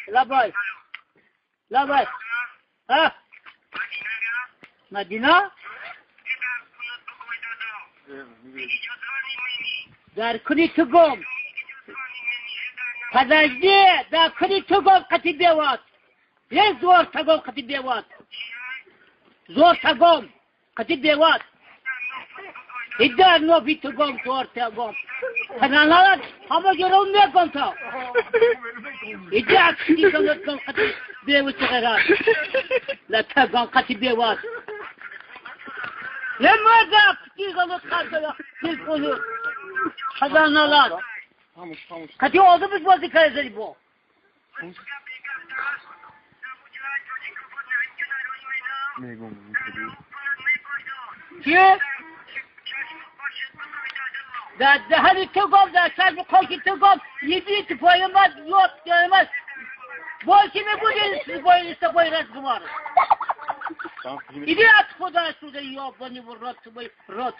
Лабай. Лабай. А? Мадина? Дар куни тугом. Подожди, дар куни тугом қати беват. Есть зор тагом қати беват. Зор тагом қати беват. Идар нофи тугом зор тагом. Ханалалат ҳама ҷоро мекон то. Идар қати қати беват ғайрат. Ла тагом қати беват. Лемада қати галат қати телефону. Ханалалат. Қати одамиш бозӣ карда бо. Чӣ? Дар даҳани ту гом, дар чашми хоки ту гом, идите поймать, ёб поймать. Больше не будем с тобой разговаривать. Иди отсюда, отсюда, ёбаный в рот твой, рот.